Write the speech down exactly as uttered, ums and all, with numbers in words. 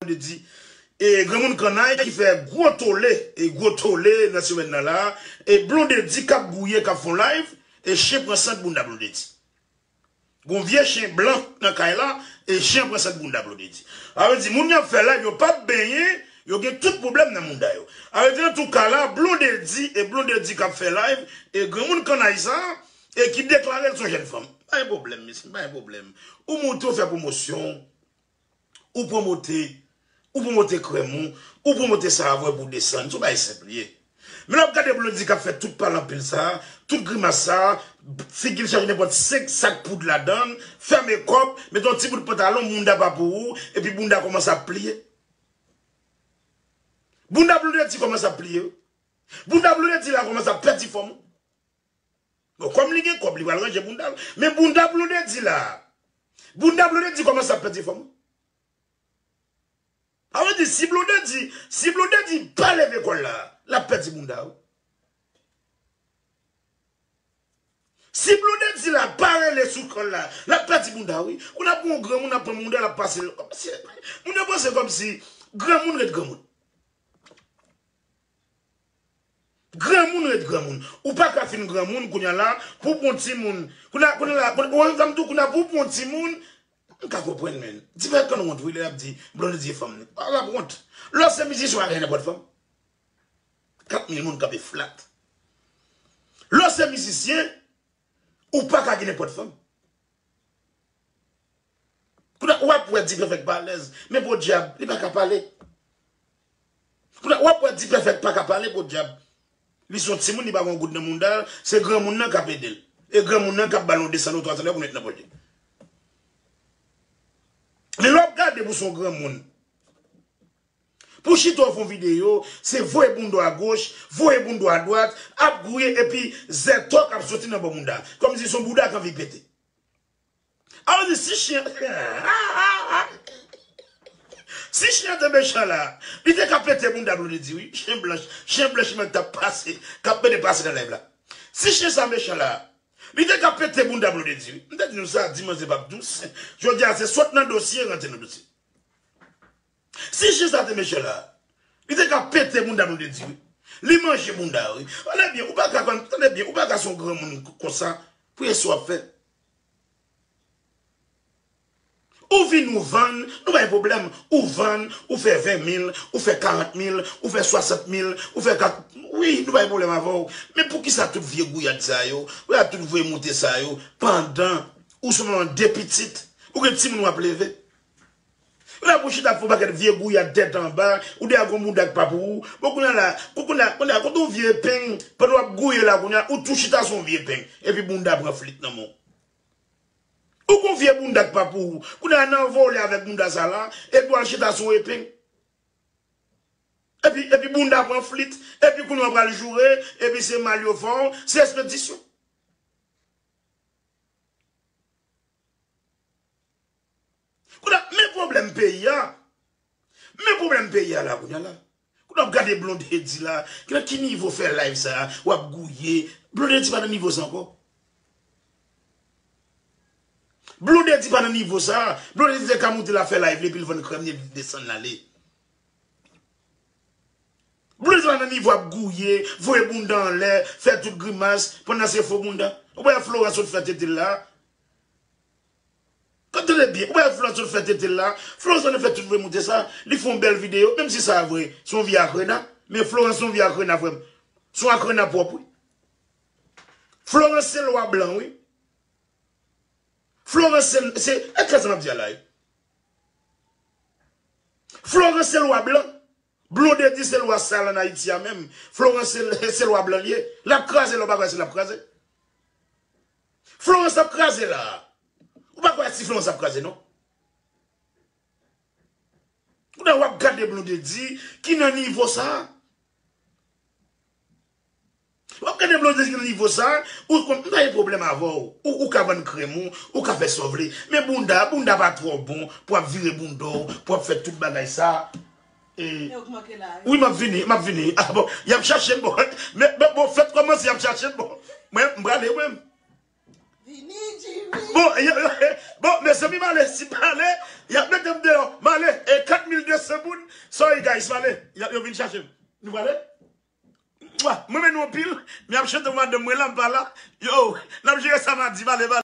Blondedy. E granmoun Kannay ki fè gwo tole, e gwo tole nan semèn nan la. E Blondedy k ap gouye, k ap fè yon live, e chen pran sant bounda Blondedy. Gon vye chen blan nan kay la, e chen pran sant bounda Blondedy. A vle di, moun y ap fè live, yo p ap benyen, yo gen tout pwoblèm nan bounda yo. A vle di, antouka la, Blondedy, e Blondedy k ap fè live, e granmoun Kannay sa, e ki deklare l se yon jèn fanm. Pa gen pwoblèm, mesye, pa gen pwoblèm. Ou monte, ou fè pwomosyon, ou pwomote, ou pwomote krèm ou, ou pwomote sa avè pou desann. Se yon bagay senp li ye. Men lè w ap gade Blondedy k ap fè tout pale anpil sa, tout grimas sa, figi l chaje nenpòt senk sak poud ladan l, fè mekòp, mete yon ti bout pantalon, bounda pa pou ou, epi bounda kòmanse ap pliye. Bounda Blondedy kòmanse ap pliye. Bounda Blondedy la kòmanse ap pèdi fòm. Bon, kòm li gen kòb, li pral ranje bounda l. Men bounda Blondedy la. Bounda Blondedy kòmanse ap pèdi fòm. A vle di, si Blondedy, si Blondedy pa leve kò l la, l ap pèdi bounda, wi. Si Blondedy la pa rele sou kò l la, l ap pèdi bounda, wi. Kounye a pou yon granmoun ap pran bounda, l ap pase l. Kòmsi, moun yo panse kòmsi granmoun ret granmoun. Granmoun ret granmoun. Ou pa ka fin granmoun kounye a la, pou pran timoun. Kounye a, kounye a la, kounye, ou wè sa m di w, kounye a pou pran timoun, m ka konprann, men. Ti frè Kannay wont, wi, lè y ap di, Blondedy fè fanm li. A, l ap wont. Lè w se mizisyen, w pa ka gen nenpòt fanm. Kat mil moun kanpe flat. Lè w se mizisyen, ou pa ka gen nenpòt fanm. Kounye a, w ap wè Dipèfèk pa alèz, men podyab, li pa ka pale. Kounye a, w ap wè Dipèfèk pa ka pale, podyab. Li se yon timoun, li pa gen yon goud nan bounda l, se granmoun nan k ap ede l. E granmoun nan k ap ba l yon de san dola, twa san dola pou l met nan pòch li. Men lè w ap gade pou se yon granmoun, pou chita w fè yon videyo, se voye bounda w agoch, voye bounda w adwat, ap gouye, epi zètòk ap soti nan bò bounda. Kòmsi se yon bounda k anvi pete. A vle di, si chen, si chen te mechan la, li te ka pete bounda Blondedy, wi. Chen blanch, chen blanch, men t ap pase, k ap pete pase nan live la. Si chen sa mechan la, li te ka pete bounda Blondedy, wi. M te di nou sa, di manzè p ap dous. Jodi a, se sot nan dosye, rantre nan dosye. Si chen sa te mechan la, li te ka pete bounda Blondedy, wi. Li manje bounda, wi. Tande byen, ou pa ka konn, tande byen, ou pa ka se yon granmoun konsa, pou se sa w ap fè. Ou vin, ou vann, nou pa gen pwoblèm. Ou vann, ou fè ven mil, ou fè karant mil, ou fè swasant mil, ou fè kat, wi, nou pa gen pwoblèm avè w. Men poukisa tout vye gouyad sa yo, ou la tout voye moute sa yo, pandan ou sou manman de pitit, ou gen timoun w ap leve? Ou la pou chita ap fè yon pakèt vye gouyad tèt anba, ou dèyè gon bounda k pa pou ou. Bon, kounye a la, kou-, kounye a, kounye a, kote yon vye epeng, pandan w ap gouye la, kounye a, ou tou chita sou yon vye epeng, epi bounda pran flit nan men w. Ou gon vye bounda k pa pou ou. Kounye a nan vole avèk bounda sa la, epi w al chita sou yon epeng. Epi, epi bounda pran flit, epi kounye a w pral joure, epi se mal yo fè w, se espedisyon. Kounye a, men pwoblèm peyi a. Men pwoblèm peyi a la, kounye a la. Kounye a w ap gade Blondedy la, nan ki nivo fè live sa, w ap gouye. Blondedy pa nan nivo sa ankò. Blondedy pa nan nivo sa. Blondedy te ka moute la fè live li, epi l vann krèm li, epi l desann l ale. Blondedy pa nan nivo ap gouye, voye bounda anlè, fè tout grimas, pandan se fo bounda. Ou pa wè Florence sot fè tete l la? Tande byen, ou pa wè Florence sot fè tete l la? Florence pa nan fè tout voye moute sa, li fè yon bèl videyo, menm si sa vre, se yon vye akrena. Men Florence se yon vye akrena, frè m. Se yon akrena pwòp, wi. Florence se lwa blan, wi. Florence se, se, e klè sa m ap di a la, wi. Florence se lwa blan. Blondedy se lwa sal ann Ayiti a menm. Florence se, se lwa blan li ye. L ap kraze la, ou pa kwè si l ap kraze. Florence ap kraze la. Ou pa kwè si Florence ap kraze, non. Kounye a w ap gade Blondedy ki nan nivo sa. W ap gade Blondedy ki nan nivo sa, ou konn, m pa gen pwoblèm avè w. Ou, ou ka vann krèm ou, ou ka fè sa w vle. Men bounda, bounda pa twò bon pou ap vire bounda w, pou ap fè tout bagay sa. E, wi, m ap vini, m ap vini. Ah, bon, y ap chache m, bon. Men, men, bon, fèt kòmanse, y ap chache m, bon. Mwen, m prale, mwen. Bon, yo, yo, bon, mezanmi, m ale, si m ale, y ap mete m deyò. M ale, e kat mil de san moun. Sorry, guys, m ale. Y ap, yo vin chache m. Nou prale? Mwa, mwen men nou anpil, men ap chante madanm mwen la, m pa la. Yo, n ap jere sa madi, m ale, m ale.